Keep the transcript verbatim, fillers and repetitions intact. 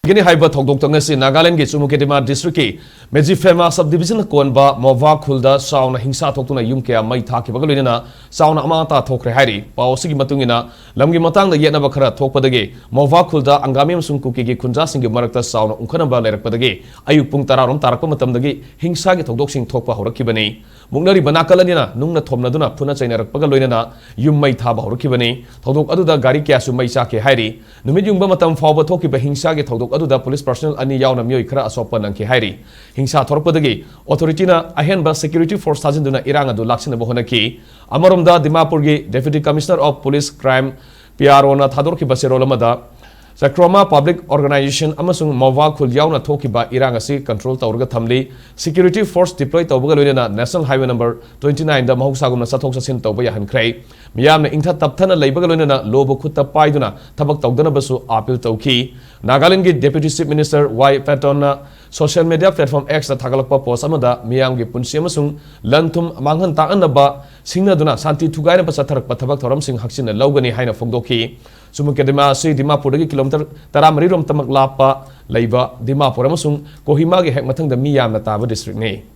ꯒꯅꯤ ꯍꯥꯏꯕ ꯊꯧꯗꯣꯛꯇ ꯉꯁꯤ ꯅꯥꯒꯥꯂꯦꯟꯗꯒꯤ ꯆꯨꯃꯨꯀꯦꯗꯤꯃꯥ ꯗꯤꯁꯇ꯭ꯔꯤꯛꯀꯤ ꯃꯦꯖꯤꯐꯦꯃꯥ ꯁꯕ ꯗꯤꯕꯤꯖꯟꯗ ꯀꯣꯟꯕ ꯃꯣꯚꯥ ꯈꯨꯜꯗ ꯆꯥꯎꯅ ꯍꯤꯡꯁꯥ ꯊꯣꯛꯇꯨꯅ ꯌꯨꯝ ꯀꯌꯥ ꯃꯩ ꯊꯥꯈꯤꯕꯒ ꯂꯣꯏꯅꯅ ꯆꯥꯎꯅ ꯑꯃꯥꯡ ꯑꯇꯥ ꯊꯣꯛꯈ꯭ꯔꯦ ꯍꯥꯏꯔꯤ꯫ ꯄꯥꯎ ꯑꯁꯤꯒꯤ ꯃꯇꯨꯡ ꯏꯟꯅ, ꯂꯝꯒꯤ ꯃꯇꯥꯡꯗ ꯌꯦꯠꯅꯕ ꯈꯔ ꯊꯣꯛꯄꯗꯒꯤ ꯃꯣꯚꯥ ꯈꯨꯜꯗ ꯑꯪꯒꯥꯃꯤ ꯑꯃꯁꯨꯡ ꯀꯨꯀꯤꯒꯤ ꯈꯨꯟꯖꯥꯁꯤꯡꯒꯤ ꯃꯔꯛꯇ ꯆꯥꯎꯅ ꯎꯪꯈꯠꯅꯕ ꯂꯩꯔꯛꯄꯗꯒꯤ ꯑꯌꯨꯛ ꯄꯨꯡ ꯇꯔꯥ ꯔꯣꯝ ꯇꯥꯔꯛꯄ ꯃꯇꯝꯗꯒꯤ ꯍꯤꯡꯁꯥꯒꯤ ꯊꯧꯗꯣꯛꯁꯤꯡ ꯊꯣꯛꯄ ꯍꯧꯔꯛꯈꯤꯕꯅꯤ꯫ ꯃꯨꯛꯅꯔꯤꯕ ꯅꯥꯀꯜ ꯑꯅꯤꯅ ꯅꯨꯡꯅ ꯊꯣꯝꯅꯗꯨꯅ ꯐꯨꯅ ꯆꯩꯅꯔꯛꯄꯒ ꯂꯣꯏꯅꯅ ꯌꯨꯝ ꯃꯩ ꯊꯥꯕ ꯍꯧꯔꯛꯈꯤꯕꯅꯤ꯫ ꯊꯧꯗꯣꯛ ꯑꯗꯨꯗ ꯒꯥꯔꯤ ꯀꯌꯥꯁꯨ ꯃꯩ ꯆꯥꯛꯈꯤ ꯍꯥꯏꯔꯤ꯫ ꯅꯨꯃꯤꯠ ꯌꯨꯡꯕ ꯃꯇꯝ ꯐꯥꯎꯕ ꯊꯣꯛꯈꯤꯕ ꯍꯤꯡꯁꯥꯒꯤ ꯊꯧꯗꯣꯛ ꯑꯗꯨꯗ ꯄꯨꯂꯤꯁ ꯄꯔꯁꯅꯦꯜ ꯑꯅꯤ ꯌꯥꯎꯅ ꯃꯤꯑꯣꯏ ꯈꯔ ꯑꯁꯣꯛꯄ ꯅꯪꯈꯤ ꯍꯥꯏꯔꯤ꯫ ꯍꯤꯡꯁꯥ ꯊꯣꯔꯛꯄꯗꯒꯤ ꯑꯣꯊꯣꯔꯤꯇꯤꯅ ꯑꯍꯦꯟꯕ ꯁꯦꯀ꯭ꯌꯨꯔꯤꯇꯤ ꯐꯣꯔꯁ ꯊꯥꯖꯤꯟꯗꯨꯅ ꯏꯔꯥꯡ ꯑꯗꯨ ꯂꯥꯛꯁꯤꯟꯅꯕ ꯍꯣꯠꯅꯈꯤ꯫ ꯑꯃꯔꯣꯝꯗ, ꯗꯤꯃꯥꯄꯨꯔꯒꯤ deputy commissioner of police crime P R O ꯊꯥꯗꯣꯔꯛꯈꯤꯕ ꯆꯦꯔꯣꯜ ꯑꯃꯗ, ꯆꯀ꯭ꯔꯣꯃꯥ ꯄꯕ꯭ꯂꯤꯛ ꯑꯣꯔꯒꯅꯥꯏꯖꯦꯁꯟ ꯑꯃꯁꯨꯡ ꯃꯣꯚꯥ ꯈꯨꯜ ꯌꯥꯎꯅ ꯊꯣꯛꯈꯤꯕ ꯏꯔꯥꯡ ꯑꯁꯤ ꯀꯟꯇ꯭ꯔꯣꯜ ꯇꯧꯔꯒ ꯊꯝꯂꯤ꯫ ꯁꯦꯀ꯭ꯌꯨꯔꯤꯇꯤ ꯐꯣꯔꯁ ꯗꯤꯄ꯭ꯂꯣꯏ ꯇꯧꯕꯒ ꯂꯣꯏꯅꯅ ꯅꯦꯁꯅꯦꯜ ꯍꯥꯏꯋꯦ ꯅꯝꯕꯔ ꯇ꯭ꯋꯦꯟꯇꯤ ꯅꯥꯏꯟꯗ ꯃꯍꯧꯁꯥꯒꯨꯝꯅ ꯆꯠꯊꯣꯛ ꯆꯠꯁꯤꯟ ꯇꯧꯕ ꯌꯥꯍꯟꯈ꯭ꯔꯦ꯫ ꯃꯤꯌꯥꯝꯅ ꯏꯪꯊ ꯇꯞꯊꯅ ꯂꯩꯕꯒ ꯂꯣꯏꯅꯅ ꯂꯣꯕꯨ ꯈꯨꯠꯇ ꯄꯥꯏꯗꯨꯅ ꯊꯕꯛ ꯇꯧꯗꯅꯕꯁꯨ ꯑꯥꯄꯤꯜ ꯇꯧꯈꯤ꯫ ꯅꯥꯒꯥꯂꯦꯟꯗꯒꯤ ꯗꯦꯄ꯭ꯌꯨꯇꯤ ꯆꯤꯐ ꯃꯤꯅꯤꯁꯇꯔ ꯋꯥꯏ ꯐꯦꯇꯣꯟꯅ ꯁꯣꯁꯤꯌꯦꯜ ꯃꯤꯗꯤꯌꯥ ꯄ꯭ꯂꯦꯠꯐꯣꯔꯝ ꯑꯦꯛꯁꯇ ꯊꯥꯒꯠꯂꯛꯄ ꯄꯣꯁ ꯑꯃꯗ ꯃꯤꯌꯥꯝꯒꯤ ꯄꯨꯟꯁꯤ ꯑꯃꯁꯨꯡ ꯂꯟ ꯊꯨꯝ ꯃꯥꯡꯍꯟ ꯇꯥꯛꯍꯟꯅꯕ ꯁꯤꯡꯅꯗꯨꯅ ꯁꯥꯟꯇꯤ ꯊꯨꯒꯥꯏꯅꯕ ꯆꯠꯊꯔꯛꯄ ꯊꯕꯛ ꯊꯧꯔꯝꯁꯤꯡ ꯍꯛꯆꯤꯟꯅ ꯂꯧꯒꯅꯤ ꯍꯥꯏꯅ ꯐꯣꯡꯗꯣꯛꯈꯤ꯫ ꯆꯨꯃꯨꯀꯦꯗꯤꯃꯥ ꯑꯁꯤ ꯗꯤꯃꯥꯄꯨꯔꯗꯒꯤ ꯀꯤꯂꯣꯃꯤꯇꯔ ꯇꯔꯥꯃꯔꯤ ꯔꯣꯝꯇꯃꯛ ꯂꯥꯞꯄ ꯂꯩꯕ ꯗꯤꯃꯥꯄꯨꯔ ꯑꯃꯁꯨꯡ ꯀꯣꯍꯤꯃꯥꯒꯤ ꯍꯦꯛ ꯃꯊꯪꯗ ꯃꯤ ꯌꯥꯝꯅ ꯇꯥꯕ ꯗꯤꯁꯇ꯭ꯔꯤꯛꯅꯤ꯫